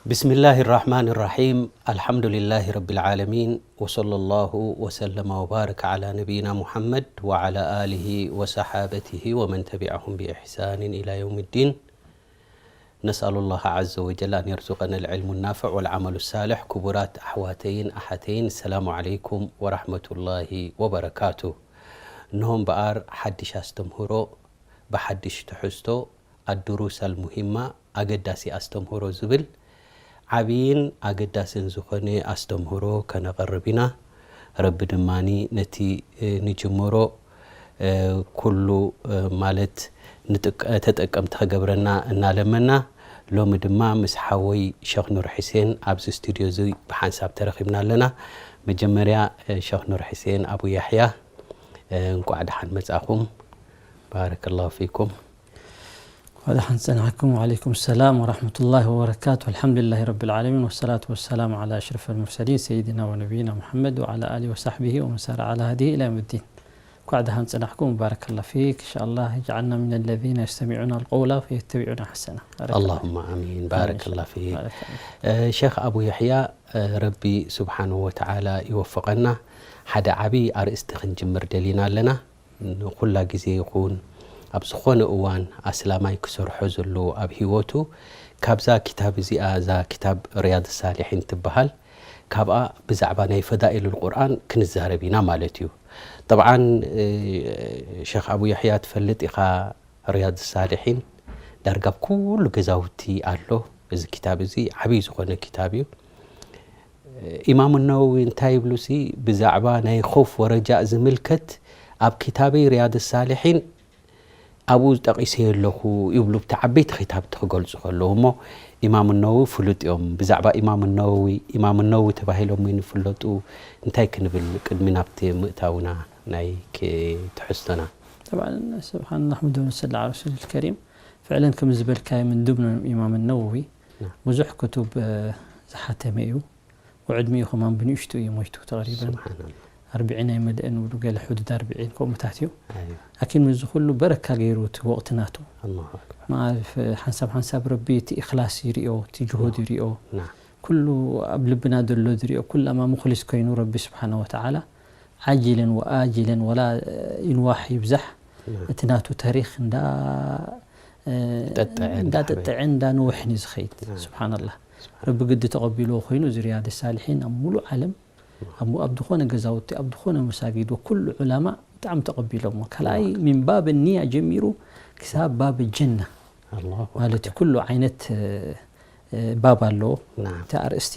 بسم الله الرحمن الرحيم. الحمد لله رب العالمين. وصلى الله وسلم وبارك على نبينا محمد وعلى آله وصحابته ومن تبعهم بإحسان إلى يوم الدين. نسأل الله عز وجل أن يرزقنا العلم النافع والعمل الصالح. ክቡራት ኣሕዋተይን ኣሓተይን፣ السلام عليكم ورحمة الله وبركاته. እንሆ እምበኣር ሓድሽ ኣስተምህሮ ብሓድሽ ትሕዝቶ፣ الدروس المهمة፣ ኣገዳሲ ኣስተምህሮ ዝብል ዓብይን ኣገዳስን ዝኾነ ኣስተምህሮ ከነቕርብ ኢና። ረቢ ድማ ነቲ፣ እ፣ ንጅምሮ፣ እ፣ ኩሉ፣ እ፣ ማለት ንጥቀ-፣ ተጠቀምቲ ከገብረና እናለመና፣ ሎሚ ድማ ምስ ሓወይ ሸኽ ኑር ሕሴን ኣብዚ ስቱድዮ እዚ ብሓንሳብ ተረኺብና ኣለና። መጀመርያ፣ እ፣ ሸኽ ኑር ሕሴን ኣቡ ያሕያ፣ እ፣ እንቋዕ ደሓን መጻኹም። ባረከላሁ ፊኩም። وعلى حن سنعكم وعليكم السلام ورحمة الله وبركاته. الحمد لله رب العالمين، والصلاة والسلام على أشرف المرسلين سيدنا ونبينا محمد وعلى آله وصحبه ومن سار على هديه إلى يوم الدين. እንኳዕ ደሓን ጸናሕኩም። ባረከላ ፊክ። ኢንሻኣላህ اجعلنا من الذين يستمعون القول فيتبعون أحسنه. ባረከላ። اللهم آمين. ባረከላ ፊክ። ባረከላ። እ፣ ሸኽ ኣቡ ያሕያ፣ እ፣ ረቢ ስብሓንሁ ወተዓላ ይወፍቐና። ሓደ ዓብዪ ኣርእስቲ ክንጅምር ደሊና ኣለና። ንኹላ ግዜ ይኹን ኣብ ዝኾነ እዋን ኣስላማይ ክሰርሖ ዘለዎ ኣብ ህይወቱ፣ ካብዛ ክታብ እዚኣ፣ እዛ ክታብ ሪያድ ሳሊሒን ትበሃል፣ ካብኣ ብዛዕባ ናይ ፈዳኢሉል ቁርኣን ክንዛረብ ኢና ማለት እዩ። ጠብዓን፣ እ፣ ሸኽ ኣቡ ያሕያ፣ ትፈልጥ ኢኻ፣ ሪያድ ሳሊሒን ዳርጋ ኣብ ኩሉ ገዛውቲ ኣሎ። እዚ ክታብ እዚ ዓብዪ ዝኾነ ክታብ እዩ። ኢማም ነወዊ እንታይ ይብሉሲ፣ ብዛዕባ ናይ ኸውፍ ወረጃእ ዝምልከት ኣብ ክታበይ ሪያድ ሳሊሒን ኣብኡ ጠቒሰዮ ኣለኹ ይብሉ፣ ብቲ ዓበይቲ ክታብቲ ክገልጹ ከለዉ። እሞ ኢማም ነወዊ ፍሉጥ እዮም። ብዛዕባ ኢማም ነወዊ፣ ኢማም ነወዊ ተባሂሎም እዮም ዝፍለጡ። እንታይ ክንብል ቅድሚ ናብቲ ምእታውና ናይ ክ-፣ ትሕዝቶና? طبعا سبحان الله نحمده ونصلي على رسوله الكريم. فعلا ከም ዝበልካዮ ምንዱብ ነው ኢማም ነወዊ። ናም። ብዙሕ ክቱብ፣ እ፣ ዝሓተመ እዩ። ወዕድሚኡ ከማን ብንእሽቱ እዩ ሞይቱ፣ ተቐሪበን ስብሓንላህ። ኣርብዒን ኣይመልእን ውሉ፣ ገለ ሕዱድ ኣርብዒን ከምኡታት እዩ። ኣይዋ። ላኪን ምስዚ ኩሉ በረካ ገይሩ እቲ ወቕቲ ናቱ። ኣላሁ ኣክበር። መዓርፍ ሓንሳብ ሓንሳብ ረቢ እቲ ኢኽላስ ይርእዮ፣ እቲ ጅሁድ ይርእዮ። ናም። ኩሉ ኣብ ልብና ዘሎ ዝርእዮ፣ ኩላማ ሙኽሊስ ኮይኑ ረቢ ስብሓነ ወተዓላ ዓጅለን ወኣጅለን ወላ ይንዋሕ ይብዛሕ፣ ናም። እቲ ናቱ ታሪኽ እንዳ፣ እ፣ ጠጥዐ እንዳ እንዳሓበ። ጠጥዐ እንዳ ነውሕን እዩ ዝኸይድ። ናም። ስብሓንላህ። ስብሓን። ረቢ ግዲ ተቐቢልዎ ኮይኑ፣ እዚ ሪያድ ሳሊሒን ኣብ ሙሉእ ዓለም፣ ኣብ፣ ኣብ ዝኾነ ገዛውቲ፣ ኣብ ዝኾነ መሳጊድ፣ ወኩሉ ዑላማ ብጣዕሚ ተቐቢሎሞ። ካልኣይ፣ ናም። ሚን ባብ ኒያ ጀሚሩ ክሳብ ባብ ጀና ኣላሁ ማለት ኣክበር። ኩሉ ዓይነት፣ እ፣ እ፣ ባብ ኣለዎ። ናም። እቲ ኣርእስቲ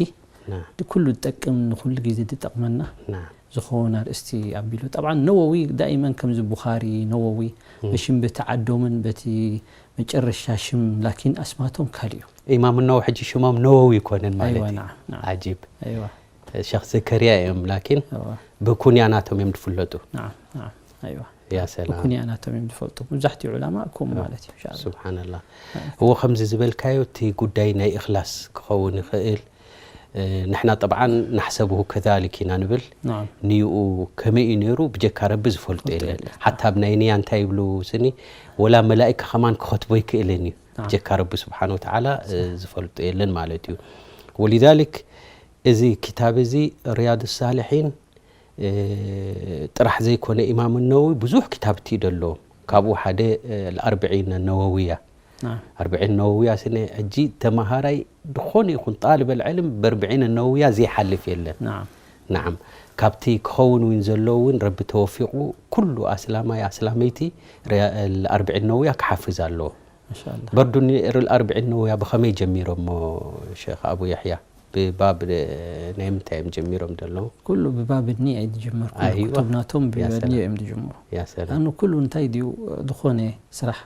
ናም። ኩሉ ዝጠቅም፣ ንኩሉ ግዜ ዝጠቕመና ናም። ዝኸውን ኣርእስቲ ኣቢሉ። ጠብዓን ነወዊ ዳኢመን ከምዚ ቡኻሪ፣ ነወዊ እም። ብሽም በቲ ዓዶምን በቲ መጨረሻ ሽም፣ ላኪን ኣስማቶም ካልእ እዩ። ኢማም ነወዊ ሕጂ ሽሞም ነወዊ ይኮነን ማለት ኣይዋ፣ እዩ። ናም፣ ናም። ዓጂብ። ኣይዋ። ሸኽ ዘከርያ እዮም፣ ላኪን ኣይዋ። ብኩንያ ናቶም እዮም ዝፍለጡ። ናም፣ ናም። ኣይዋ። ያ ሰላም። ብኩንያ ናቶም እዮም ዝፈልጡ። መብዛሕትኡ ዑላማ ከምኡ ያ፣ ማለት እዩ፣ ኢንሻኣላህ። ሱብሓነላህ። ኣይ። እዎ፣ ከምዚ ዝበልካዮ፣ እቲ ጉዳይ ናይ እኽላስ ክኸውን ይኽእል። እ፣ ንሕና ጠብዓን ናሕሰብሁ ከዛሊክ ኢና ንብል። ናም። ንይኡ ከመይ እዩ ነይሩ፣ ብጀካ ረቢ ዝፈልጦ ዝፈልጦ የለን። የለን። ሓታ ኣብ ናይ ንያ እንታይ ይብሉ ስኒ፣ ወላ መላኢካ ከማን ክኸትቦ ይክእልን እዩ። ናም። ብጀካ ረቢ ስብሓነ ወተዓላ፣ እ፣ ዝፈልጦ የለን ማለት እዩ። ወሊዛሊክ፣ እዚ ክታብ እዚ ሪያድ ሳሊሒን፣ እ፣ ጥራሕ ዘይኮነ፣ ኢማም ነወዊ ብዙሕ ክታብቲ እዩ ደሎ። ካብኡ ሓደ፣ እ፣ ኣርብዒን ነወዊያ። ናም። ኣርብዒን ነወዊያ ስነ ሕጂ ተማሃራይ ዝኾነ ይኹን ጣልበል ዕልም በርብዒን ነወዊያ ዘይሓልፍ የለን። ናም። ናዓም። ካብቲ ክኸውን እውን ዘሎ እውን ረቢ ተወፊቑ ኩሉ ኣስላማይ ኣስላመይቲ ሪያ-፣ ኣርብዒን ነወዊያ ክሓፍዝ ኣለዎ። ማሻኣላህ። በርዱ ኒ-፣ ሪል ኣርብዒን ነወዊያ ብኸመይ ጀሚሮሞ ሸኽ ኣቡ ያሕያ? ብባብ ናይ ምንታይ እዮም ጀሚሮም ዘለዉ? ኩሉ ብባብ ኒያ እዩ ዝጅምር። ኩሉ ኣይዋ። ክቱብ ናቶም ያ ሰላም። ብኒያ እዮም ዝጅምሩ። ያ ሰላም። ኣኑ ኩሉ እንታይ ድዩ፣ ዝኾነ ስራሕ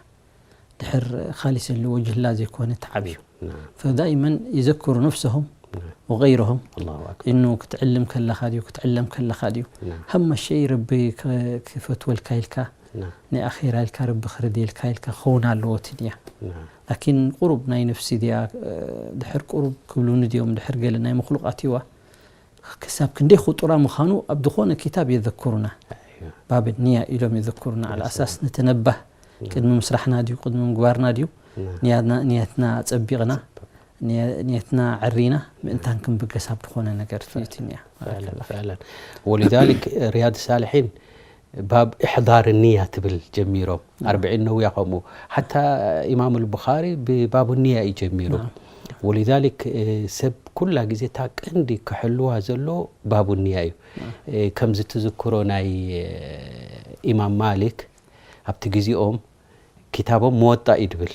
ድሕር ኻሊሰን ሊወጅህላ ዘይኮነ ተዓብ እዩ። ናም። ፈዳኢመን ይዘክሩ ነፍሰሁም ናም። ወገይረሁም። ኣላሁ ኣክበር። ኢኑ ክትዕልም ከለኻ ድዩ፣ ክትዕለም ከለኻ ድዩ፣ ናም። ሃመ ሸይ ረቢ ክ-፣ ክፈትወልካ ኢልካ፣ ናም። ናይ ኣኼራ ኢልካ፣ ረቢ ክርድየልካ ኢልካ ክኸውን ኣለዎ እቲ ንያ። ናም። ላኪን ቁሩብ ናይ ነፍሲ ድያ፣ እ፣ ድሕር ቁሩብ ክብሉኒ ድዮም፣ ድሕር ገለ ናይ መኽሉቃት እዩዋ። ክሳብ ክንደይ ኹጡራ ምዃኑ ኣብ ዝኾነ ክታብ የዘክሩና። ኣይዋ። ባብ ንያ ኢሎም የዘክሩና። ያ ዓላ ኣሳስ ሰላም። ነተነባህ። ናም። ቅድሚ ምስራሕና ድዩ፣ ቅድሚ ምግባርና ድዩ፣ ናም። ንያትና፣ ንያትና ጸቢቕና፣ ጽቡቕ። ንየ-፣ ንየትና ዕሪና ምእንታን ክንብገስ ኣብ ዝኾነ ነገር ትዩትንያ። فعلا، فعلا. ولذلك رياض الصالحين باب إحضار النية ትብል ጀሚሮም። ኣርብዒን ነውያ ከምኡ። ሓታ ኢማም البخاري ብባቡ ንያ እዩ ጀሚሩ። ولذلك፣ እ፣ ሰብ ኩላ ግዜ እታ ቀንዲ ክሕልዋ ዘሎ ባቡ ንያ እዩ። እ፣ ከምዚ ትዝክሮ ናይ፣ እ፣ ኢማም ማሊክ ኣብቲ ግዜኦም ኪታቦም መወጣ እዩ ድብል።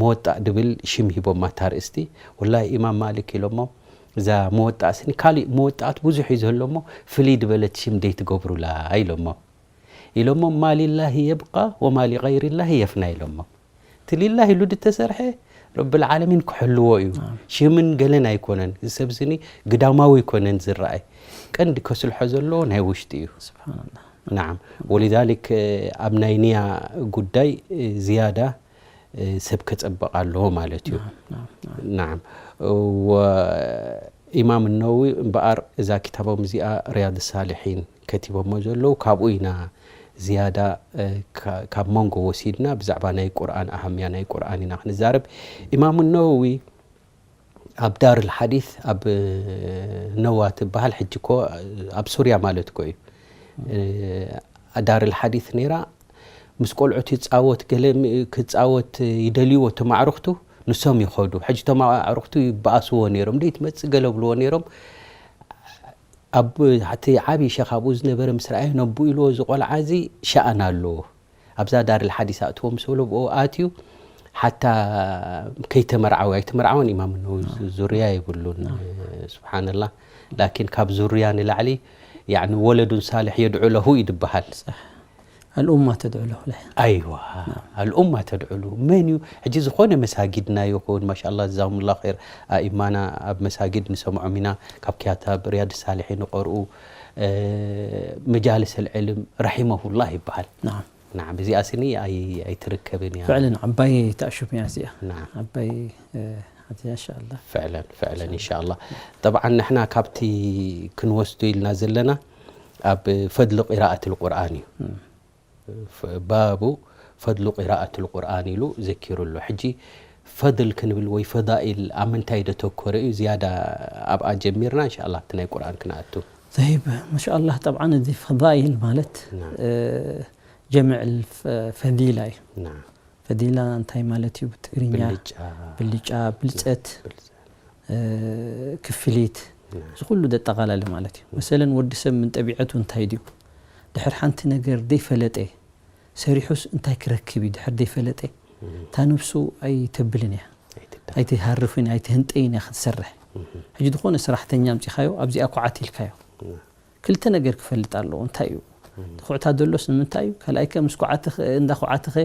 መወጣ ድብል ሽም ሂቦም ኣታ ርእስቲ። ወላሂ ኢማም ማሊክ ኢሎሞ፣ እዛ መወጣ ስኒ ካሊእ መወጣት ብዙሕ እዩ ዘሎሞ፣ ፍልይ ድበለት ሽም ደይትገብሩላ ኢሎሞ። ኢሎሞ፣ "ما لله يبقى وما لغير الله يفنى" ኢሎሞ። እቲ ሊላህ ኢሉ ድተሰርሐ ረብል ዓለሚን ክሕልዎ እዩ። ሽምን ገለን ኣይኮነን። እዚ ሰብ ስኒ ግዳማዊ ኣይኮነን ዝረኣይ። ቀንዲ ከስልሖ ዘለዎ ናይ ውሽጢ እዩ። ስብሓንላህ። ናዓም። ወሊዛሊክ፣ እ፣ ኣብ ናይ ንያ ጉዳይ፣ እ፣ ዝያዳ፣ እ፣ ሰብ ከጸብቕ ኣለዎ ማለት እዩ። ናዓም፣ ናዓም፣ ናዓም። ናዓም። ወ-፣ ኢማም ነወዊ እምበኣር እዛ ኪታቦም እዚኣ ሪያድ ሳሊሒን ከቲቦሞ ዘለዉ፣ ካብኡ ኢና ዝያዳ፣ እ፣ ካ-፣ ካብ መንጎ ወሲድና ብዛዕባ ናይ ቁርኣን ኣሃምያ ናይ ቁርኣን ኢና ክንዛረብ። ኢማም ነወዊ ኣብ ዳር ልሓዲስ ኣብ ነዋ ትበሃል፣ ሕጂ እኮ ኣብ ሱርያ ማለት እኮ እዩ። እ፣ ዳር ልሓዲስ ነይራ፣ ምስ ቆልዑት ይጻወት፣ ገለ ም-፣ ክጻወት ይደልይዎ እቶም ኣዕሩኽቱ፣ ንሶም ይኸዱ። ሕጂ እቶም ኣዕሩኽቱ ይበኣስዎ ነይሮም፣ "ደይ ትመጽእ?" ገለ ብልዎ ነይሮም። ኣብ፣ እቲ ዓብዪ ሸኽ ኣብኡ ዝነበረ ምስ ረኣዮ፣ ነቡ ኢልዎ፣ "እዚ ቆልዓ እዚ ሸኣን ኣለዎ። ኣብዛ ዳር ልሓዲስ ኣእትዎ" ምስ በሎ፣ ብኡ ኣትዩ። ሓታ ከይተመርዓወ፣ ኣይተመርዓወን ኢማም ነወዊ፣ ዙርያ የብሉን። ስብሓንላህ። ላኪን ካብ ዙርያ ንላዕሊ፣ ያዕኒ፣ ወለዱን ሳልሕ የድዑ ለሁ እዩ ዝበሃል። صح. الأمة تدعو له. ኣይዋ፣ ኣልኡማ ተድዕሉ መን እዩ? ሕጂ ዝኾነ መሳጊድና ይኹን፣ ማሻኣላ፣ ጀዛሁሙላህ ኸይር፣ ኣኢማና ኣብ መሳጊድ ንሰምዖም ኢና፣ ካብ ክያታብ ሪያድ ሳሊሒን ይቐርኡ፣ እ፣ መጃልስ ኣልዕልም ረሒመሁላህ ይበሃል። نعم. ናዓም፣ እዚኣ ስኒ ኣይ-፣ ኣይትርከብን እያ። فعلا ዓባይ ተኣሽም እያ እዚኣ። ናዓም። ዓባይ፣ እ፣ ሓትያ ኢንሻኣላ። ፍዕለን፣ ፍዕለን፣ ኢንሻኣላ። ጠብዓን ንሕና ካብቲ ክንወስዶ ኢልና ዘለና ኣብ ፈድሊ ቂራኣት ልቁርኣን እዩ። ፍ-፣ ባቡ ፈድሉ ቂራኣት ልቁርኣን ኢሉ ዘኪሩ ኣሎ። ሕጂ ፈድል ክንብል ወይ ፈዳኢል ኣብ ምንታይ ደተኮረ እዩ? ዝያዳ ኣብኣ ጀሚርና፣ ኢንሻኣላ ኣብቲ ናይ ቁርኣን ክንኣቱ። طيب، ማሻኣላ። ጠብዓን እዚ ፈዳኢል ማለት፣ ናም። እ፣ ጀምዕ ልፈ-፣ ፈዲላ እዩ። ናም። ፈዲላ እንታይ ማለት እዩ ብትግርኛ? ብልጫ። ብልጫ፣ ብልጸት፣ ብልጸት። እ፣ ክፍሊት፣ ናም። እዚ ኩሉ ደጠቓላለ ማለት እዩ። መሰለን ወዲ ሰብ ምን ጠቢዐቱ እንታይ ድዩ? ድሕር ሓንቲ ነገር ደይፈለጠ፣ ሰሪሑስ እንታይ ክረክብ እዩ ድሕር ደይፈለጠ፣ እታ ነብሱ ኣይተብልን እያ። ኣይትዳ-፣ ኣይትሃርፍን ኣይትህንጠይን እያ ክትሰርሕ። ሕጂ ዝኾነ ሰራሕተኛ ኣምጺኻዮ፣ ኣብዚኣ ኩዓት ኢልካዮ። ክልተ ነገር ክፈልጥ ኣለዎ። እንታይ እዩ? እቲ ኩዕታ ዘሎስ ንምንታይ እዩ? ካልኣይ ከ ምስ ኩዓትኸ፣ እንዳ ኩዓትኸ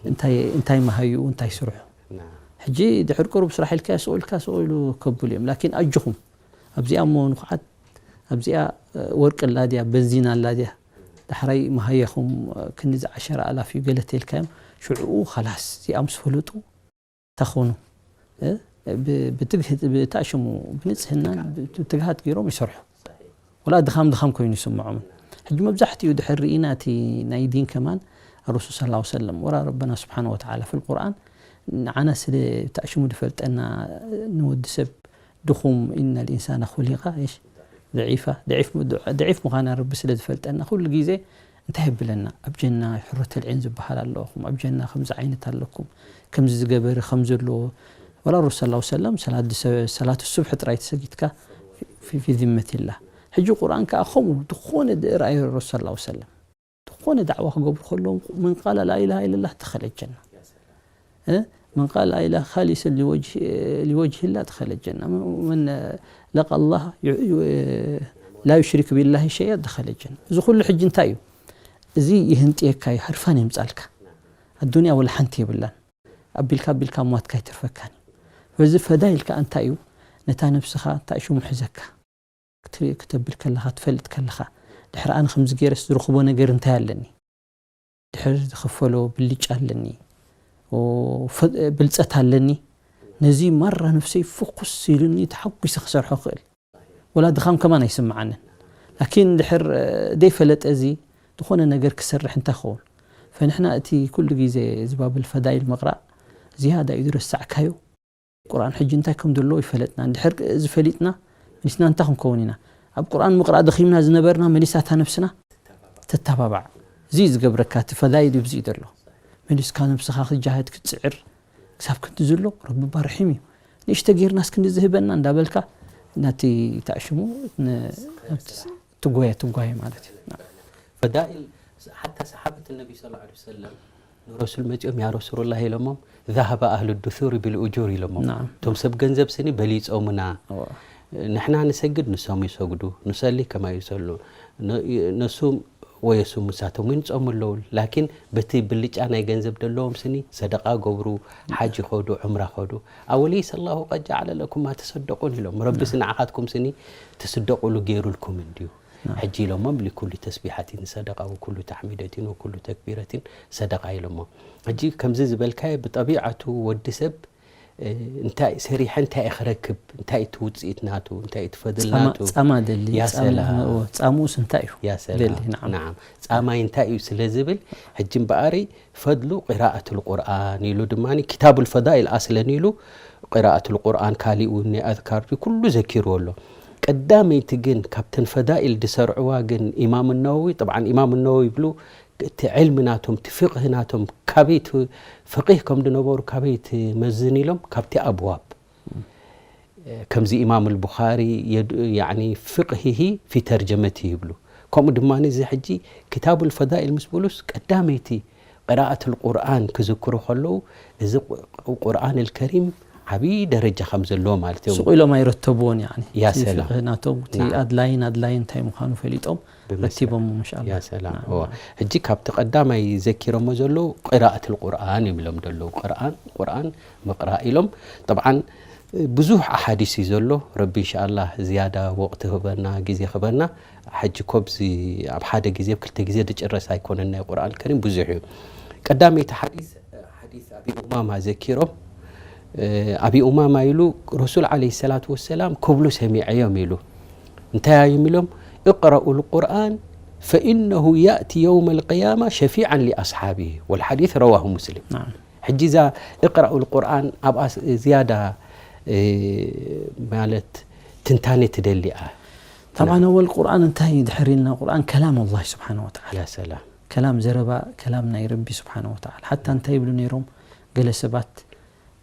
እንታይ፣ እንታይ መሃይኡ፣ እንታይ ስርሑ? ናም። ሕጂ ድሕር ቅሩብ ስራሕ ኢልካዮ፣ ስቕ ኢልካ ስቕ ኢሉ ከብሉ እዮም። ላኪን ኣጆኹም፣ ኣብዚኣ እሞ ንኹዓት፣ ኣብዚኣ፣ እ፣ ወርቂ ኣላ ድያ፣ በንዚን ኣላ ድያ፣ ዳሕራይ መሃያኹም፣ እ፣ ክንዚ ዓሸራ ኣላፍ እዩ ገለ ተልካዮም፣ ሽዕኡ ኻላስ እዚኣ ምስ ፈለጡ ተኾኑ፣ እ፣ ብ-፣ ብትግህት፣ ብተኣሽሙ፣ ብንጽህናን ብትግሃት ገይሮም ይሰርሑ። ወላ ድኻም ድኻም ኮይኑ ይስምዖምን። ሕጂ መብዛሕትኡ ድሕር ርኢና እቲ ናይ ዲን ከማን ኣረሱል ሰለላሁ ዐለይሂ ወሰለም ወላ ረበና ስብሓነ ወተዓላ ፊል ቁርኣን ንዓና ስለ ተኣሽሙ ድፈልጠና ንወዲ ሰብ ድኹም፣ "ኢነ ልኢንሳነ ኹሊቀ፣ እሽ፣ ደዒፋ", ደዒፍ፣ ደዒፍ ምዃና ረቢ ስለ ዝፈልጠና ኩሉ ግዜ እንታይ የብለና? ኣብ ጀና ሑረተል ዒን ዝበሃል ኣለኹም፣ ኣብ ጀና ከምዚ ዓይነት ኣለኩም፣ ከምዚ ዝገበረ ከም ዘለዎ። ወላ ረሱል ሰለላሁ ዐለይሂ ወሰለም ሰላት ድሰ-፣ ሰላት ሱብሒ ጥራይ ተሰጊድካ ፊ፣ ፊ፣ ፊ ዚመቲላህ። ሕጂ ቁርኣን ከኣ ከምኡ ዝኾነ ድ-፣ ርኣዮ ረሱል ሰለላሁ ዐለይሂ ወሰለም። ዝኾነ ዳዕዋ ክገብሩ ከለዎም፣ "መን ቃለ ላኢላሃ ኢለላህ ደኸለ ጀና። እ? መን ቃለ ላኢላሃ ኻሊሰን ሊወጅህ-፣ ሊወጅሂላህ ደኸለ ጀና። መን ለቀ ላህ ዩ-፣ ዩ-፣ ላ ዩሽሪክ ቢላሂ ሸይአ ደኸለ ጀና።" እዚ ኩሉ ሕጂ እንታይ እዩ? እዚ ይህንጥየካ እዩ፣ ህርፋን የምጻልካ። ኣዱንያ ወላ ሓንቲ የብላን። ኣቢልካ ኣቢልካ ሟትካ ኣይተርፈካን እዩ። በዚ ፈዳኢል ከኣ እንታይ እዩ? ነታ ነብስኻ እንታይ ሽሙ ሒዘካ? ክት-፣ ክተብል ከለኻ፣ ትፈልጥ ከለኻ፣ ድሕሪ ኣነ ከምዚ ገይረስ ዝረኽቦ ነገር እንታይ ኣለኒ? ድሕር ዝኽፈሎ ብልጫ ኣለኒ፣ ኦ፣ ፈ-፣ ብልጸት ኣለኒ። ነዚ ማራ ነፍሰይ ፍኹስ ኢሉኒ ተሓጒሰ ክሰርሖ ክእል። ወላ ድኻም ከማን ኣይስምዓንን። ላኪን ድሕር፣ እ፣ ደይፈለጠ እዚ ዝኾነ ነገር ክሰርሕ እንታይ ክኸውን? ፈንሕና እቲ ኩሉ ግዜ እዚ ባብል ፈዳይል ምቕራእ ዝያዳ እዩ ዝረሳዕካዮ። ቁርኣን ሕጂ እንታይ ከም ዘለዎ ይፈለጥና። እንድሕር እዚ ፈሊጥና፣ መሊስና እንታይ ክንከውን ኢና? ኣብ ቁርኣን ምቕራእ ደኺምና ዝነበርና፣ መሊሳ እታ ነብስና ተተባባዕ። እዚ እዩ ዝገብረካ፣ እቲ ፈዳይል እዩ፣ እዚ እዩ ዘሎ። መሊስካ ነብስኻ ክትጃሃድ ክትጽዕር፣ ክሳብ ክንዲ ዘሎ፣ ረቢ እባ ርሒም እዩ። ንእሽቶ ጌርናስ ክንዲ ዝህበና እንዳበልካ፣ ናቲ ተዕሽሙ፣ ን-፣ ትጓየ፣ ትጓየ ማለት እዩ። ፈዳኢል፣ ሓታ ሰሓበት ነቢ ሰለላሁ ዐለይሂ ወሰለም ንረሱል መጺኦም፣ "ያ ረሱሉላህ" ኢሎሞም፣ "ذهب أهل الدثور بالأجور" ኢሎሞም። ናም። እቶም ሰብ ገንዘብ ስኒ በሊጾምና። እዋ። ንሕና ንሰግድ፣ ንሶም ይሰግዱ፣ ንሰሊ ከማ ይሰሉ፣ ነ-፣ ነሱም ወየሱም፣ ንሳቶም እውን ይጾሙ ኣለዉ። ላኪን በቲ ብልጫ ናይ ገንዘብ ደለዎም ስኒ ሰደቃ ገብሩ፣ ሓጅ ኸዱ፣ ዑምራ ኸዱ። "أوليس الله قد جعل لكم ما تصدقون" ኢሎም። ረቢስ ንዓኻትኩም ስኒ ትስደቁሉ ገይሩልኩም እንድዩ። ናም። ሕጂ ኢሎሞም፣ "لكل تسبيحة صدقة وكل تحميدة وكل تكبيرة صدقة" ኢሎሞ። ሕጂ ከምዚ ዝበልካዮ ብጠቢዓቱ ወዲ ሰብ፣ እ፣ እንታይ ሰሪሐ እንታይ ክረክብ፣ እንታይ እቲ ውጽኢት ናቱ፣ እንታይ እቲ ፈድል ጻማ፣ ናቱ። ጻማ ደሊ፣ ያ ጻማ ሰላም። እዎ፣ ጻምኡስ እንታይ እዩ? ያ ሰላም። ደሊ፣ ናዓም። ናዓም። ጻማይ እንታይ እዩ ስለ ዝብል፣ ሕጂ እምበኣሪ ፈድሉ ቂራኣቱል ቁርኣን ኢሉ ድማ ኪታቡል ፈዳኢል ኣስለን ኢሉ ቂራኣቱል ቁርኣን፣ ካሊእ እውን ናይ ኣዝካር ኩሉ ዘኪርዎ ኣሎ። ቀዳመይቲ ግን ካብተን ፈዳኢል ዝሰርዕዋ ግን ኢማም ነወዊ፣ ጠብዓን ኢማም ነወዊ ይብሉ፣ እቲ ዕልሚ ናቶም፣ እቲ ፍቅህ ናቶም፣ ካበይ እቲ ፍቂህ ከም ዝነበሩ ካበይ ትመዝን ኢሎም፣ ካብቲ ኣብዋብ። ከምዚ ኢማም ኣልቡኻሪ የድ-፣ ያዕኒ ፍቅሂሂ ፊ ተርጀመቲ ይብሉ። ከምኡ ድማ እዚ ሕጂ ኪታቡል ፈዳኢል ምስ በሉስ ቀዳመይቲ ቅራኣቱል ቁርኣን ክዝክሩ ከለዉ፣ እዚ ቁ-፣ ቁርኣን ኣልከሪም ዓብዪ ደረጃ ከም ዘለዎ ማለት እዮም። ሱቕ ኢሎም ኣይረተብዎን፣ ያዕኒ ያ እቲ ሰላም። ፍቅህ ናቶም፣ እቲ ናዓም። ኣድላይን ኣድላይን እንታይ ምዃኑ ፈሊጦም ብመሰረት ረቲቦሞ፣ ማሻኣላህ። ያ ሰላም። ናዓም፣ እዎ። ናዓም። ሕጂ ካብቲ ቀዳማይ ዘኪሮሞ ዘለዉ ቅራኣቱል ቁርኣን እዮም ኢሎም ዘለዉ። ቁርኣን፣ ቁርኣን ምቕራእ ኢሎም። ጠብዓን ብዙሕ ኣሓዲስ እዩ ዘሎ። ረቢ እንሻኣላህ ዝያዳ ወቕቲ ክበና፣ ግዜ ክበና። ሕጂ ኮ ብዚ ኣብ ሓደ ግዜ፣ ኣብ ክልተ ግዜ ዝጭረስ ኣይኮነን። ናይ ቁርኣን ከሪም ብዙሕ እዩ። ቀዳመይቲ ሓዲስ፣ ሓዲስ ኣቢ ኡማማ ዘኪሮም። ኣቢ ኡማማ ኢሉ ረሱል ዓለይሂ ሰላቱ ወሰላም ክብሉ ሰሚዐዮም ኢሉ። እንታይ እዮም ኢሎም? "እቅረኡ ልቁርኣን ፈኢነሁ ያእቲ የውመ ልቅያማ ሸፊዓን ሊኣስሓቢሂ ወልሓዲስ ረዋሁ ሙስሊም።" ናዓም። ሕጂ እዛ እቅራኡል ቁርኣን ኣብኣ ስ-፣ ዝያዳ፣ እ፣ ማለት ትንታኔ ትደሊ እያ። ጠብዓን ኣወል ቁርኣን እንታይ እዩ ድሕር ኢልና፣ ቁርኣን ከላም ኣላህ ስብሓነ ወተዓላ። ያ ሰላም። ከላም ዘረባ፣ ከላም ናይ ረቢ ስብሓነ ወተዓላ። ሓታ እንታይ ይብሉ ነይሮም ገለ ሰባት፣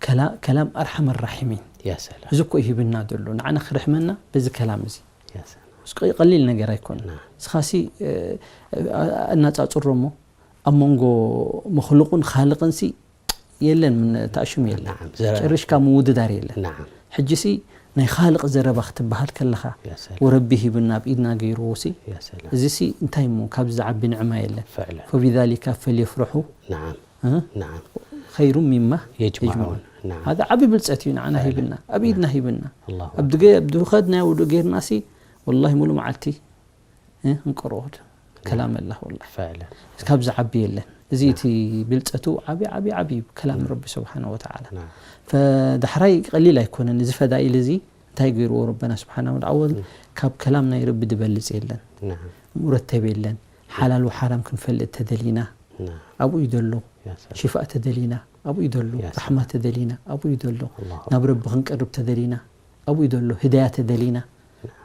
ከላ-፣ ከላም ኣርሓመ ራሒሚን። ያ ሰላም። እዚ እኮ እዩ ሂብና ዘሎ፣ ንዓና ክርሕመና በዚ ከላም እዚ። ያ ሰላም። እስቀ-፣ ቀሊል ነገር ኣይኮነን። ናም። እስኻሲ፣ እ፣ እ፣ ኣነጻጽሮ እሞ፣ ኣብ መንጎ መኽሉቕን ኻልቕንሲ የለን፣ ምን ተኣሽሙ የለን። ናዓም፣ ዘረ-፣ ጭርሽካ ምውድዳር የለን። ናዓም። ሕጂሲ ናይ ኻልቕ ዘረባ ክትበሃል ከለኻ፣ ያ ሰላም። ወረቢ ሂብና ኣብ ኢድና ገይርዎሲ፣ ያ ሰላም። እዚሲ እንታይ እሞ ካብዚ ዝዓቢ ንዕማ የለን። ፍዕለን። ፈቢዛሊካ ፈልየፍረሑ፣ ናዓም። እ? ናዓም። ኸይሩ ሚማ የጅማዑን። የጅማዑን። ናዓም። ሃዛ ዓቢ ብልጸት እዩ ንዓና ፍዕለን። ሂብና፣ ኣብ ኢድና ናዓም። ሂብና። ኣላሁ ኣብ ድገ-፣ ኣብ ድኸድናዮ ውዱእ ጌርናሲ፣ ወላሂ ሙሉእ መዓልቲ እ፣ እንቅርኦድ ከላም ኣላህ ወላሂ። ፍዕለን። ካብ ዝዓቢ የለን። እዚ ናም። እቲ ብልጸቱ ዓቢ፣ ዓቢ፣ ዓቢ እዩ፣ ከላም ናም። ረቢ ስብሓነ ወተዓላ። ናም። ፈዳሕራይ ቀሊል ኣይኮነን፣ እዚ ፈዳኢል እዚ እንታይ ገይርዎ ረበና ስብሓነ ወተዓላ? ኣወል ም። ካብ ከላም ናይ ረቢ ዝበልጽ የለን። ናም። ሙረተብ የለን። ሓላል ወሓራም ክንፈልጥ ተደሊና፣ ናም። ኣብኡ እዩ ዘሎ። ያ ሰላም። ሽፋእ ተደሊና፣ ኣብኡ እዩ ዘሎ። ያ ሰላም። ራሕማ ተደሊና፣ ኣብኡ እዩ ዘሎ። ኣላሁ ናብ ረቢ ኣክበር። ክንቀርብ ተደሊና፣ ኣብኡ እዩ ዘሎ። ህዳያ ተደሊና፣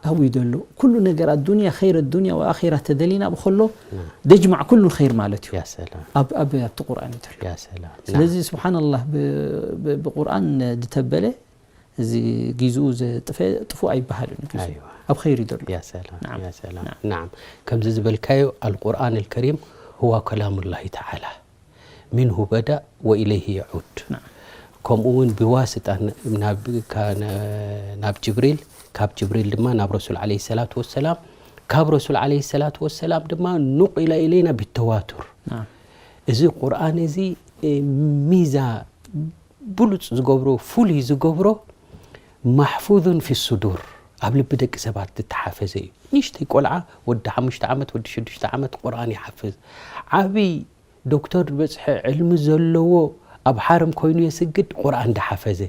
ኣብኡ እዩ ዘሎ። ኩሉ ነገር ኣዱንያ፣ ኸይር ኣዱንያ ወኣኺራ ተደሊና፣ ኣብኡ ከሎ ናም። ደጅማዕ ኩሉ ኸይር ማለት እዩ። ያ ሰላም። ኣብ፣ ኣብ፣ ኣብቲ ቁርኣን እዩ ዘሎ። ያ ሰላም። ስለዚ ናም። ስብሓንላህ፣ ብ-፣ ብ-፣ ብቁርኣን ዝተበለ እዚ ጊዝኡ ዘጥፈ ጥፉእ ኣይበሃልን እዩ ጊዝኡ። ኣይዋ። ኣብ ኸይር እዩ ዘሎ። ያ ሰላም፣ ናዓም። ያ ሰላም። ናዓም። ናዓም። ከምዚ ዝበልካዮ ኣልቁርኣን ኣልከሪም ሁዋ ከላሙላሂ ተዓላ። ሚንሁ በደእ ወኢለይሂ የዑድ። ናዓም። ከምኡ እውን ብዋስጣ ን-፣ ናብ፣ ካ-፣ ነ-፣ ናብ ጅብሪል፣ ካብ ጅብሪል ድማ ናብ ረሱል ዓለይሂ ሰላቱ ወሰላም፣ ካብ ረሱል ዓለይሂ ሰላቱ ወሰላም ድማ ኑቂለ ኢለይና ቢተዋቱር። ናዓም። እዚ ቁርኣን እዚ፣ እ፣ ሚዛ ብሉጽ ዝገብሮ፣ ፍሉይ ዝገብሮ፣ ማሕፉዙን ፊ ሱዱር፣ ኣብ ልቢ ደቂ ሰባት ዝተሓፈዘ እዩ። ንእሽተይ ቆልዓ፣ ወዲ ሓሙሽተ ዓመት፣ ወዲ ሽዱሽተ ዓመት ቁርኣን ይሓፍዝ። ዓብይ ዶክተር ዝበጽሐ ዕልሚ ዘለዎ፣ ኣብ ሓረም ኮይኑ የስግድ፣ ቁርኣን እንዳሓፈዘ።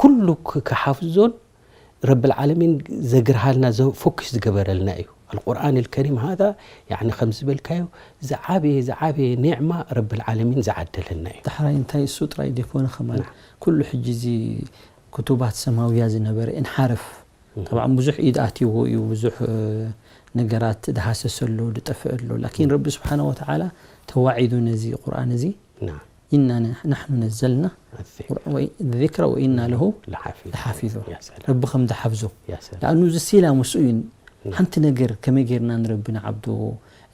ኩሉ ክ-፣ ክሓፍዞን ረብል ዓለሚን ዘግርሃልና፣ ዘ-፣ ፎኩስ ዝገበረልና እዩ። ኣልቁርኣን ኣልከሪም ሃዛ፣ ያዕኒ፣ ከም ዝበልካዮ፣ ዝዓበየ፣ ዝዓበየ ኒዕማ ረብል ዓለሚን ዝዓደለና እዩ። ዳሕራይ እንታይ እሱ ጥራይ ዘይኮነ ከማን፣ ናም። ኩሉ ሕጂ እዚ ክቱባት ሰማውያ ዝነበረ እንሓርፍ። ጠብዓን ብዙሕ ኢድ ኣትይዎ እዩ፣ ብዙሕ ነገራት ድሃሰሰ ኣሎ፣ ድጠፍአ ኣሎ። ላኪን ረቢ ስብሓነ ወተዓላ ተዋዒዱ ነዚ ቁርኣን እዚ ኢና ናሕኑ ነዘልና ዚክረ ወኢና ለሁ ለሓፊዙ። ረቢ ከም ዝሓፍዞ። ለኣኑ እዚ ሲላ ምስኡ እዩ። ሓንቲ ነገር ከመይ ጌርና ንረቢ ንዓብዶ፣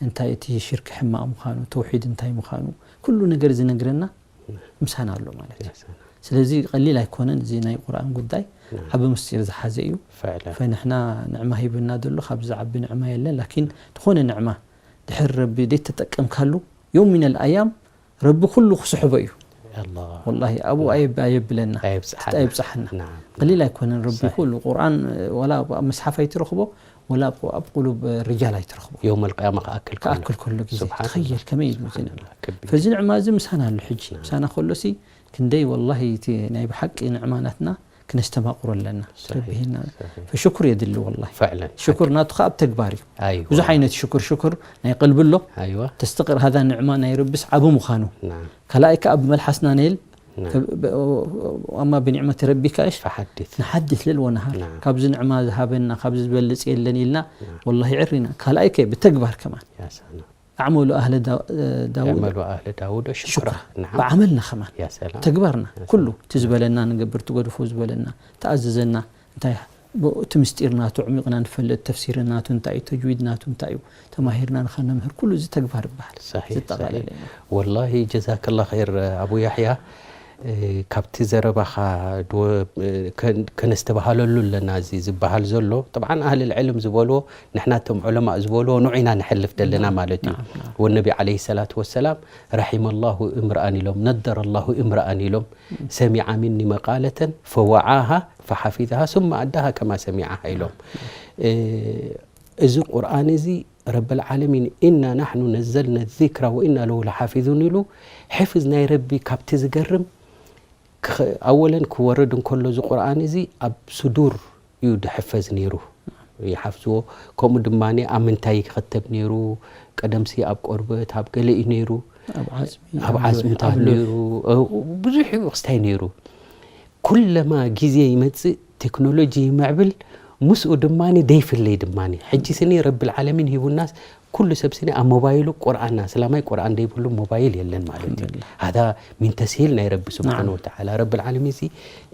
እንታይ እቲ ሽርክ ሕማቕ ምዃኑ፣ ተውሒድ እንታይ ምዃኑ፣ ኩሉ ነገር ዝነግረና ምሳና ኣሎ ማለት እዩ። ስለዚ ቀሊል ኣይኮነን እዚ ናይ ቁርኣን ጉዳይ፣ ዓቢ ምስጢር ዝሓዘ እዩ። ፈንሕና ንዕማ ሂብና ዘሎ ካብዚ ዓቢ ንዕማ የለን። ላኪን ዝኾነ ንዕማ ድሕር ረቢ ደይተጠቀምካሉ፣ ዮም ሚነል ኣያም ረቢ ኩሉ ክስሕቦ እዩ። ወላሂ ኣብኡ ኣየብ-፣ ኣየብለና፣ ኣየብጽሓና። ቀሊል ኣይኮነን። ረቢ ኩሉ ቁርኣን ዋላ ኣብ ምስሓፍ ኣይትረኽቦ፣ ወላ ኣብ ቁ-፣ ኣብ ቁሉብ ርጃል ኣይትረኽቦ። የውመል ቅያማ ክኣክል ከሎ። ክኣክል ከሎ ግዜ ስብሓን ትኸየል ከመይ ኢሉ ዝንዕማ። ከቢድ። ፈዚ ንዕማ እዚ ምሳና ኣሎ ሕጂ። ምሳና ከሎሲ ክንደይ ወላሂ እቲ ናይ ብሓቂ ንዕማ ናትና ክነስተማቕሮ ኣለና። ረቢ ሂብና። ፈሽኩር የድሊ ወላሂ። ፈዕለን። ሽኩር ናቱ ከኣ ኣብ ተግባር እዩ። ኣይዋ። ብዙሕ ዓይነት ሽኩር፣ ሽኩር ናይ ቀልቢ ኣሎ። ኣይዋ። ተስተቅር ሃዛ ንዕማ ናይ ረብስ ዓቢ ምዃኑ። ናም። ካልኣይ ከኣ ብመልሓስና ነይል፣ ናም። ከብ-፣ በ-፣ ኣማ ብኒዕመት ረቢካ እሽ ፈሓዲት። ንሓዲት ልል ወነሃር። ናም። ካብዚ ንዕማ ዝሃበና፣ ካብዚ ዝበልጽ የለን ኢልና፣ ናም። ወላሂ ዕሪና። ካልኣይ ከ ብተግባር ከማን። ያ ሰላም። ኣዕመሉ ኣህለ ዳ-፣ ዳውድ እዕመሉ ኣህለ ዳውድ ሽኩራ። ሽኩራ። ናም። ብዓመልና ከማን። ያ ሰላም። ተግባርና። ያ ኩሉ ሰላም። እቲ ዝበለና ንገብር፣ ትገድፎ ዝበለና፣ ተኣዘዘና፣ እንታይ ብ-፣ እቲ ምስጢር ናቱ ዕሚቕና ንፈልጥ፣ ተፍሲር ናቱ እንታይ እዩ፣ ተጅዊድ ናቱ እንታይ እዩ፣ ተማሂርና ንኸነምህር፣ ኩሉ እዚ ተግባር ይበሃል። ሰሒሕ፣ ዘጠቓለለ ሰሒሕ። እዩ። ወላሂ ጀዛከላ ኸይር ኣቡ ያሕያ፣ እ፣ ካብቲ ዘረባኻ ድወ-፣ እ፣ ከን-፣ ከነስተባህለሉ ኣለና እዚ ዝበሃል ዘሎ። ጠብዓን ኣህልል ዕልም ዝበልዎ ንሕና እቶም ዑለማእ ዝበልዎ ንዑ ኢና ንሕልፍ ዘለና ናም፣ ማለት እዩ። ናም፣ ናም። ወነቢ ዓለይሂ ሰላቱ ወሰላም ረሒመ ላሁ እምርኣን ኢሎም፣ ነደረ ላሁ እምርኣን ኢሎም፣ ሰሚዓ ሚኒ መቃለተን ፈወዓሃ ፈሓፊዝሃ ሱመ ኣዳሃ ከማ ሰሚዓሃ ኢሎም። እ፣ እዚ ቁርኣን እዚ ረብል ዓለሚን ኢና ናሕኑ ነዘልና ዚክራ ወኢና ለሁ ለሓፊዙን ኢሉ፣ ሕፍዝ ናይ ረቢ ካብቲ ዝገርም ክኸ-፣ ኣወለን ክወርድ እንከሎ እዚ ቁርኣን እዚ ኣብ ሱዱር እዩ ድሕፈዝ ነይሩ። ይሓፍዝዎ። ከምኡ ድማ ኣብ ምንታይ ይኸተብ ነይሩ? ቀደምሲ ኣብ ቆርበት፣ ኣብ ገለ እዩ ነይሩ። ኣብ ዓጽሚ፣ ኣብ ኣብ ዓጽምታት ኣብ ሉሕ። ነይሩ። እ፣ ብዙሕ እዩ ክስታይ ነይሩ። ኩለማ ግዜ ይመጽእ፣ ቴክኖሎጂ ይምዕብል፣ ምስኡ ድማ ደይፍለይ ድማ። ሕጂ ስኒ ረብል ዓለሚን ሂቡናስ፣ ኩሉ ሰብ ስኒ ኣብ ሞባይሉ ቁርኣና፣ ስላማይ ቁርኣን ደይብሉ ሞባይል የለን ማለት እዩ። ኣልሓምዱሊላህ። ሃዛ ሚን ተስሂል ናይ ረቢ ስብሓነ ናዓም። ወተዓላ። ረብል ዓለሚን እዚ፣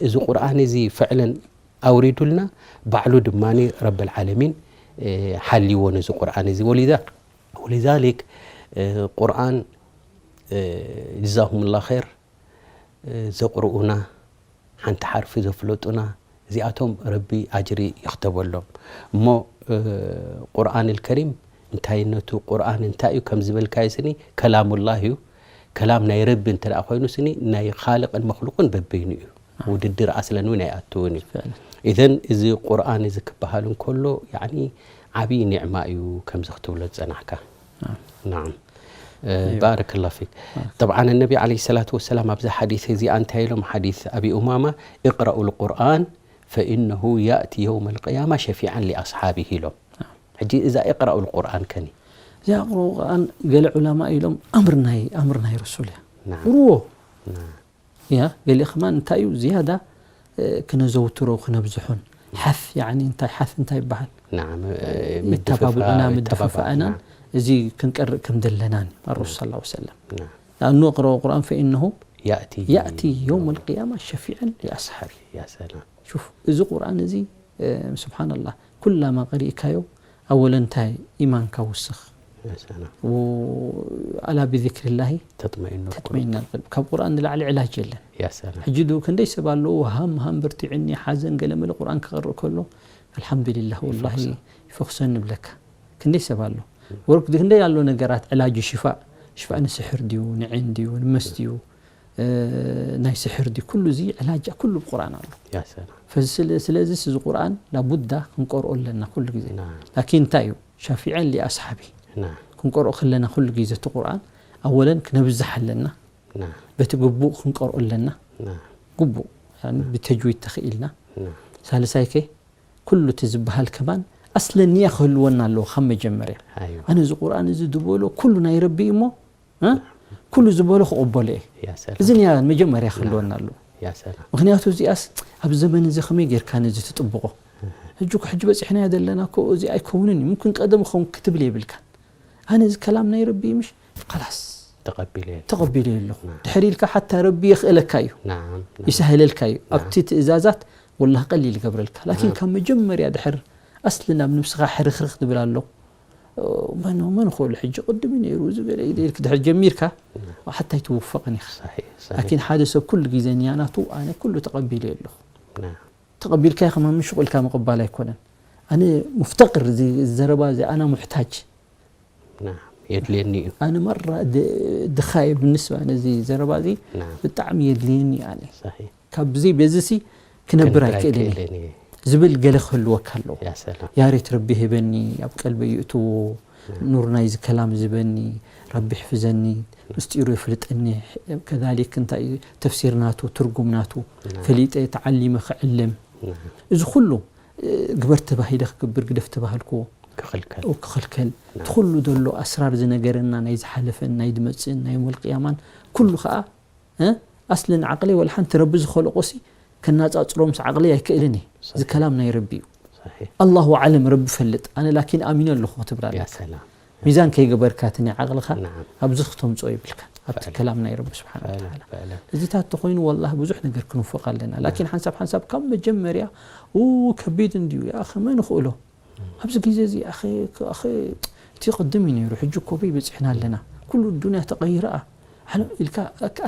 እዚ ቁርኣን እዚ ፍዕለን ኣውሪዱልና፣ ባዕሉ ድማ ረብል ዓለሚን፣ እ፣ ሓልይዎ ነዚ ቁርኣን እዚ። ወሊዛ-፣ ወሊዛሊክ፣ እ፣ ቁርኣን፣ እ፣ ጀዛሁሙላህ ኸይር፣ እ፣ ዘቕርኡና፣ ሓንቲ ሓርፊ ዘፍለጡና፣ እዚኣቶም ረቢ ኣጅሪ ይኽተበሎም። እሞ፣ እ፣ ቁርኣን ኣልከሪም እንታይነቱ፣ ቁርኣን እንታይ እዩ ከም ዝበልካዮ ስኒ፣ ከላሙላህ እዩ። ከላም ናይ ረቢ እንተ ደኣ ኮይኑ ስኒ፣ ናይ ኻልቕን መኽሉቕን በበይኑ እዩ። ውድድር ኣስለን እውን ኣይኣትውን እዩ። ፍዕለን። ኢዘን እዚ ቁርኣን እዚ ክበሃል እንከሎ፣ ያዕኒ ዓብዪ ኒዕማ እዩ ከምዚ ክትብሎ ዝጸናሕካ። ናም። ናም። እ፣ ኣይዋ። ባረከላሁ ፊክ። ባረከላሁ። ጠብዓን ነቢ ዓለይሂ ሰላቱ ወሰላም ኣብዛ ሓዲስ እዚኣ እንታይ ኢሎም? ሓዲስ ኣቢ ኡማማ፣ "እቅረኡል ቁርኣን ፈኢነሁ ያእቲ የውመል ቅያማ ሸፊዓን ሊኣስሓቢህ" ኢሎም። ናም። ሕጂ እዛ እቅረኡል ቁርኣን ከኒ? እዚኣ እቅረኡል ቁርኣን ገለ ዑለማ ኢሎም ኣምር ናይ፣ ኣምር ናይ ረሱል እያ። ናም። ቅርዎ። ናም። ያ፣ ገሊኡ ከማን እንታይ እዩ ዝያዳ፣ እ፣ ክነዘውትሮ፣ ክነብዝሖን። ሓፍ፣ ያዕኒ እንታይ፣ ሓፍ እንታይ ይበሃል? ናም፣ እ፣ ምትብባዕ፣ ይተባብዑና፣ ይተባባዕ፣ ምድፍፋእና፣ ናም። እዚ ክንቀርእ ከም ዘለናን ኣረሱል ናም። ሰለላሁ ዐለይሂ ወሰለም። ናም። ለኣኑ እቅረኡ ቁርኣን ፈኢነሁ ያእቲ ያእቲ የውመል ቅያማ ሸፊዐን ሊኣስሓቢ። ያ ሰላም። ሹፍ፣ እዚ ቁርኣን እዚ፣ እ፣ ስብሓንላህ፣ ኩላማ ቀሪእካዮ፣ ኣወለ እንታይ ኢማንካ ውስኽ። ያ ሰላም። ወ-፣ ኣላ ቢዚክሪላሂ ተጥመኢኑል ተጥመኢኑል ቀልብ። ካብ ቁርኣን ንላዕሊ ዕላጅ የለን። ያ ሰላም። ሕጂ ዱ ክንደይ ሰብ ኣለዉ፣ ሃም፣ ሃም በርቲዕኒ፣ ሓዘን፣ ገለ መለ ቁርኣን ክቐርእ ከሎ፣ ኣልሓምዱሊላህ፣ ወላሂ ይፈኹሰኒ። ይፈኹሰኒ ይብለካ። ክንደይ ሰብ ኣሎ። ወርክ ክንደይ ኣሎ ነገራት ዕላጁ ሽፋእ፣ ሽፋእ ንስሕር ድዩ፣ ንዒን ድዩ፣ ንመስ ድዩ፣ እ፣ ናይ ስሕር ድዩ፣ ኩሉ እዚ ዕላጃ ኩሉ ብቁርኣን ኣሎ። ያ ሰላም። ፈዚ ስለ-፣ ስለዚ እዚ ቁርኣን ላቡዳ ክንቀርኦ ኣለና ኩሉ ግዜ። ናም። ላኪን እንታይ እዩ? ሻፊዐን ሊኣስሓቢ። ናም። ክንቀርኦ ከለና ኩሉ ግዜ እቲ ቁርኣን ኣወለን ክነብዝሕ ኣለና። ናም። በቲ ግቡእ ክንቀርኦ ኣለና። ናም። ግቡእ፣ ያኒ ብተጅዊድ ተኽኢልና። ናም። ሳልሳይ ከ ኩሉ እቲ ዝበሃል ከማን ኣስለ ንያ ክህልወና ኣለዎ ካብ መጀመርያ። ኣይዋ። ኣነ እዚ ቁርኣን እዚ ዝበሎ ኩሉ ናይ ረቢ እዩ እሞ፣ እ? ኩሉ ዝበሎ ክቕበሎ እየ። ያ ሰላም። እዚ ንያ መጀመርያ ክህልወና ኣለዎ። ያ ሰላም። ምክንያቱ እዚኣስ ኣብ ዘመን እዚ ከመይ ጌርካ ነዚ ትጥብቆ? ሕጂ እኮ ሕጂ በፂሕናዮ ዘለና እኮ እዚ ኣይከውንን እዩ። ምምክን ቀደም ኸውን ክትብል የብልካን። ኣነ እዚ ከላም ናይ ረቢ ምሽ ላስ ተቐቢለ ተቐቢለ ኣለኹ። ድሕሪ ኢልካ ሓታ ረቢ የኽእለካ እዩ፣ ናም ይስህለልካ እዩ። ኣብቲ ትእዛዛት ወላሂ ቀሊል ይገብረልካ። ላኪን ካብ መጀመርያ ድሕር ኣስሊ ናብ ንብስኻ ሕርኽርኽ ትብል ኣሎ። መን መን ክእሉ ሕጂ ቅድም እዩ ነይሩ እዚ ገለ ኢለ ኢልክ ድሕር ጀሚርካ ሓታ ኣይትውፈቕን ኢኻ። صحيح صحيح ላኪን ሓደ ሰብ ኩሉ ግዜ ንያ ናቱ ኣነ ኩሉ ተቐቢለ ኣለኹ። ናም ተቐቢልካ ኢኻ ማሚ ሽቑ ኢልካ ምቕባል ኣይኮነን። ኣነ ሙፍተቅር እዚ ዘረባ እዚ ኣና ሙሕታጅ ናም የድልየኒ እዩ ኣነ መራ ድ- ድኻ እየ ብንስባ ነዚ ዘረባ እዚ ናም ብጣዕሚ የድልየኒ ኣነ صحيح ካብዚ በዚሲ ክነብር ክነብር ኣይክእልን እየ ኣይክእልን እየ ዝብል ገለ ክህልወካ ኣለዎ። ያ ሰላም ያሬት ረቢ ሄበኒ ኣብ ቀልበይ ይእትዎ ኑር ናይዚ ከላም ዝበኒ ረቢ ይሕፍዘኒ ምስጢሩ የፍልጠኒ ከዛሊክ እንታይ እዩ ተፍሲር ናቱ ትርጉም ናቱ ፈሊጠ ተዓሊመ ክዕልም ናም እዚ ኩሉ እ፣ ግበር ተባሂለ ክገብር ግደፍ ተባህልክዎ ክኽልከል ክኽልከል እቲ ኩሉ ዘሎ ኣስራር ዝነገረና ናይ ዝሓለፈን ናይ ዝመፅእን ናይ የውመል ቅያማን ኩሉ ከዓ እ፣ ኣስልን ዓቕሊ ወላ ሓንቲ ረቢ ዝኸለቆሲ ከናፃፅሮ ምስ ዓቕሊ ኣይክእልን እዩ። እዚ ከላም ናይ ረቢ እዩ። صحيح ኣላሁ ኣዕለም ረቢ ፈልጥ ኣነ ላኪን ኣሚነ ኣለኹ ክትብላ ያ ኣለካ። ሰላም ሚዛን ከይገበርካ እቲ ናይ ዓቕልኻ ናም ኣብዚ ክተምፅኦ ይብልካ ኣብቲ ፈዕለን። ከላም ናይ ረቢ ስብሓን ፈዕለን ወተዓላ ፈዕለን እዚታት ተኾይኑ ወላሂ ብዙሕ ነገር ክንውፈቕ ኣለና። ላኪን ሓንሳብ ሓንሳብ ካብ መጀመርያ ኡ ከቢድ እንድዩ ያ መን ይኽእሎ ኣብዚ ግዜ እዚ ኣኸ ኣኸ እቲ ቅድም እዩ ነይሩ ሕጂ እኮ በይ በፂሕና ኣለና ኩሉ ዱንያ ተቐይራ ኣሎ ኢልካ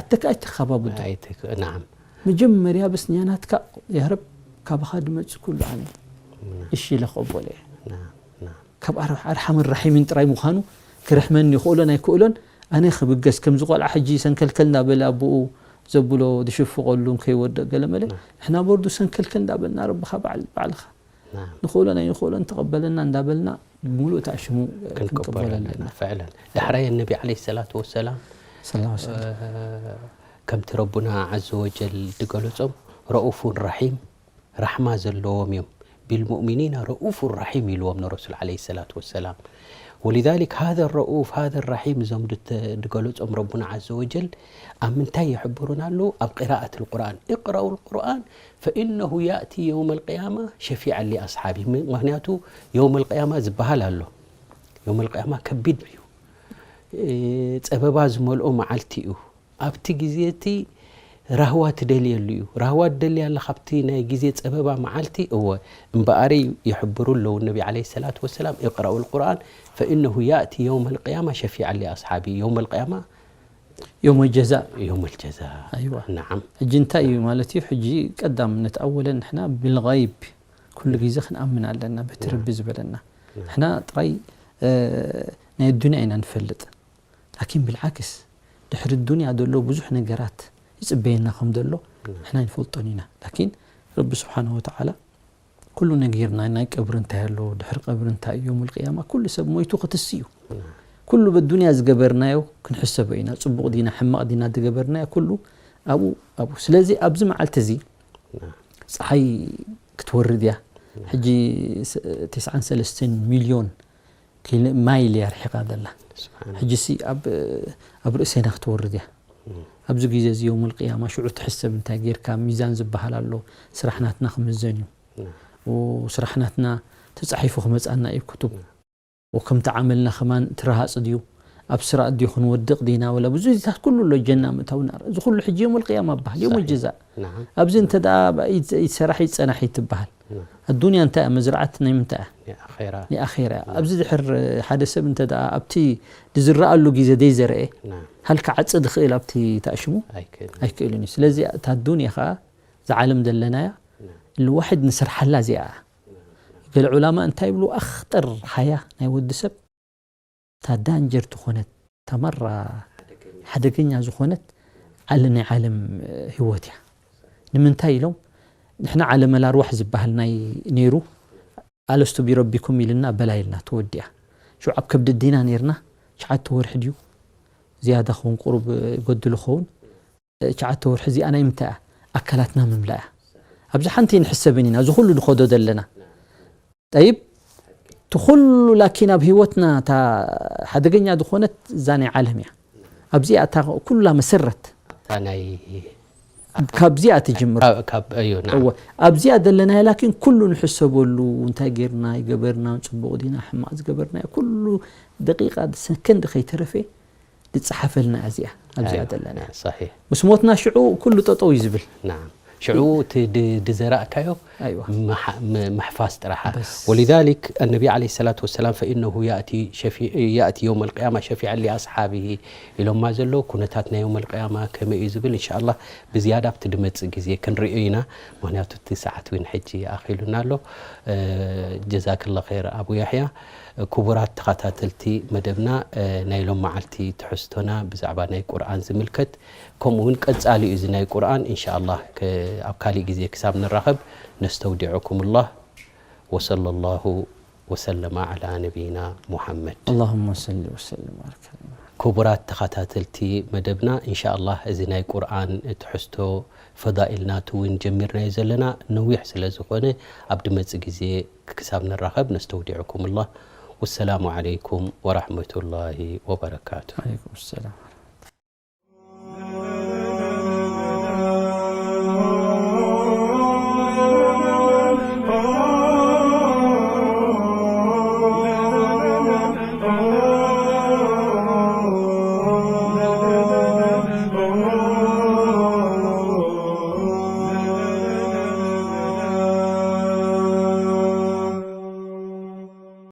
ኣተካ ኣይተኻባብዶ ኣይትክ- ናም መጀመርያ በስንያ ናትካ ያረብ ካባኻ ድመፅእ ኩሉ ኣነ እሺ ኢለ ክቕበሎ እየ። ናም ናም ካብ ኣር- ኣርሓምን ራሒምን ጥራይ ምዃኑ ክርሕመኒ ይኽእሎን ኣይክእሎን ኣነ ክብገስ ከምዚ ቆልዓ ሕጂ ሰንከልከል እንዳበለ ኣቦኡ ዘብሎ ዝሽፍቐሉ ከይወድቕ ገለመለ ንሕና በርዱ ሰንከልከል እንዳበልና ረብኻ ባዕል- ባዕልኻ ናም ንኽእሎን ኣይንኽእሎን ተቐበለና እንዳበልና ብምሉእ ተኣሽሙ ክንቅበሎ ክንቀበሎ ኣለና። ኣለና ፈዕለን ዳሕራይ ነቢ ዓለይሂ ሰላቱ ወሰላም ሰለላሁ ዐለይሂ ወሰለም። ከምቲ ረቡና ዓዘ ወጀል ዝገለጾም ረኡፉን ራሒም ራሕማ ዘለዎም እዮም። ቢልሙእሚኒና ረኡፉን ራሒም ኢልዎም ንረሱል ዓለይሂ ሰላቱ ወሰላም። ولذلك هذا الرؤوف هذا الرحيم እዞም ድተ- ድገለጾም ረቡና ዓዘ ወጀል ኣብ ምንታይ ይሕብሩና ኣለዉ? ኣብ ቅራኣት القرآن اقرأوا القرآن فإنه يأتي يوم القيامة شفيعا لأصحابه ም- ምክንያቱ የውም القيامة ዝበሃል ኣሎ። የውም القيامة ከቢድ እዩ። እ፣ ጸበባ ዝመልኦ መዓልቲ እዩ። ኣብቲ ግዜ እቲ ራህዋ ትደልየሉ እዩ። ራህዋ ትደሊ ኣለኻ ኣብቲ ናይ ግዜ ጸበባ መዓልቲ? እወ። እምበኣር ይሕብሩ ኣለዉ ነቢ ዓለይሂ ሰላቱ ወሰላም اقرأوا القرآن فإنه يأتي يوم القيامة شفيعا لأصحابه يوم القيامة የውመል ጀዛእ يوم الجزاء ኣይዋ نعم ሕጂ እንታይ እዩ ማለት እዩ? ሕጂ ቀዳምነት ኣወለን ንሕና ብልغይብ ኩሉ ግዜ ክንኣምን ኣለና በቲ ረቢ ዝበለና ንሕና ጥራይ እ፣ ናይ ኣዱንያ ኢና ንፈልጥ ላኪን ብልዓክስ ድሕሪ ዱንያ ዘሎ ብዙሕ ነገራት ይፅበየና ከም ዘሎ ንሕና ይንፈልጦን ኢና ላኪን ረቢ ስብሓንሁ ወተዓላ ኩሉ ነጊርና ናይ ቀብሪ እንታይ ኣሎ ድሕሪ ቀብሪ እንታይ እዩ የውመል ቅያማ ኩሉ ሰብ ሞይቱ ክትስ እዩ ኩሉ በዱንያ ዝገበርናዮ ክንሕሰቦ ኢና ፅቡቕ ዲና ሕማቕ ዲና ዝገበርናዮ ኩሉ ኣብኡ ኣብኡ ስለዚ ኣብዚ መዓልቲ እዚ ፀሓይ ክትወርድ እያ ሕጂ ስ- ተስዓን ሰለስተን ሚልዮን ኪሎ ማይል እያ ርሒቓ ዘላ سبحان الله ሕጂሲ ኣብ ኣብ ርእሰና ክትወርድ እያ ኣብዚ ግዜ እዚ የውመል ቅያማ ሽዑ ትሕሰብ እንታይ ጌርካ ሚዛን ዝበሃል ኣሎ ስራሕ ናትና ክምዘን እዩ ስራሕ ናትና ተፃሒፉ ክመፃና እዩ ክቱብ ወከምቲ ዓመልና ከማን ትረሃፅ ድዩ ኣብ ስራእ ድዩ ክንወድቕ ዲና ወላ ብዙ ዚታት ኩሉ ኣሎ ጀና ምእታውና እዚ ኩሉ ሕጂ የውመል ቅያማ በሃል የውመል ጀዛእ نعم ኣብዚ እንተ ደኣ ይሰራሕ ይፀናሕ ይትበሃል ኣዱንያ እንታይ እያ መዝርዓት ናይ ምንታይ እያ يا أخيرا ንኣኼራ ኣብዚ ድሕር ሓደ ሰብ እንተ ደኣ ኣብቲ ዝዝረኣሉ ግዜ ዘይዘርአ نعم ሃልካ ዓጽ ዝኽእል ኣብቲ ተኣሽሙ ኣይክእል ኣይክእልን እዩ ስለዚ እታ ኣዱንያ ኸዓ ዝዓለም ዘለናያ ልዋሕድ ንሰርሓላ እዚኣ እያ ገለ ዑላማ እንታይ ይብሉ ኣኽጠር ሓያ ናይ ወዲ ሰብ እታ ዳንጀር ዝኾነት እታ መራ ሓደገኛ ዝኾነት ዓለ ናይ ዓለም ህይወት እያ ንምንታይ ኢሎም ንሕና ዓለም ኣልኣርዋሕ ዝበሃል ናይ ነይሩ ኣለስቱ ቢረቢኩም ኢልና በላ ኢልና ተወዲኣ ሽዑ ኣብ ከብዲ ዲና ነይርና ትሽዓተ ወርሒ ድዩ ዝያዳ ኸውን ቁሩብ ይጎድሎ ኸውን ትሽዓተ ወርሒ እዚኣ ናይ ምንታይ እያ ኣካላትና ምምላእ እያ ኣብዚ ሓንቲ ንሕሰብን ኢና እዚ ኩሉ ንኸዶ ዘለና ጠይብ እቲ ኩሉ ላኪን ኣብ ህይወትና እታ ሓደገኛ ዝኾነት እዛ ናይ ዓለም እያ ኣብዚኣ እታ ኩላ መሰረት እታ ናይ ካብዚኣ ትጅምር። ካብ- ካብ እዩ ና እወ ኣብዚኣ ዘለና ላኪን ኩሉ ንሕሰበሉ። እንታይ ጌርና ይገበርና፣ ፅቡቕ ዲና ሕማቕ ዝገበርና፣ ኩሉ ደቂቃ ሰከንድ ከይተረፈ ዝፀሓፈልና እዚኣ ኣብዚኣ ዘለና። صحيح ምስ ሞትና ሽዑ ኩሉ ጠጠው እዩ ዝብል። نعم ሽዑ እቲ ድ- ድዘራእካዮ ኣይዋ ምሓ- ም- ምሕፋዝ ጥራሓ በስ። ولذلك النبي عليه الصلاة والسلام فإنه يأتي شفيع يأتي يوم القيامة شفيعا لأصحابه ኢሎማ ዘሎ ኩነታት ናይ يوم القيامة ከመይ እዩ ዝብል إن شاء الله ብዝያዳ ኣብቲ ድመፅእ ግዜ ክንርእዮ ኢና ምክንያቱ እቲ ሰዓት እውን ሕጂ ኣኺሉና ኣሎ እ፣ جزاك الله خير ኣቡ ያሕያ ክቡራት ተኸታተልቲ መደብና እ፣ ናይ ሎም መዓልቲ ትሕዝቶና ብዛዕባ ናይ ቁርኣን ዝምልከት ከምኡ እውን ቀፃሊ እዩ እዚ ናይ ቁርኣን إن شاء الله ክ- ኣብ ካሊእ ግዜ ክሳብ ንራኸብ نستودعكم الله وصلى الله وسلم على نبينا محمد اللهم صل وسلم وبارك عليه. ክቡራት ተኸታተልቲ መደብና إن شاء الله እዚ ናይ ቁርኣን ትሕዝቶ ፈዳኢል ናቱ እውን ጀሚርናዮ ዘለና ነዊሕ ስለ ዝኾነ ኣብ ድመፅእ ግዜ ክሳብ ንራኸብ نستودعكم الله والسلام عليكم ورحمة الله وبركاته عليكم السلام.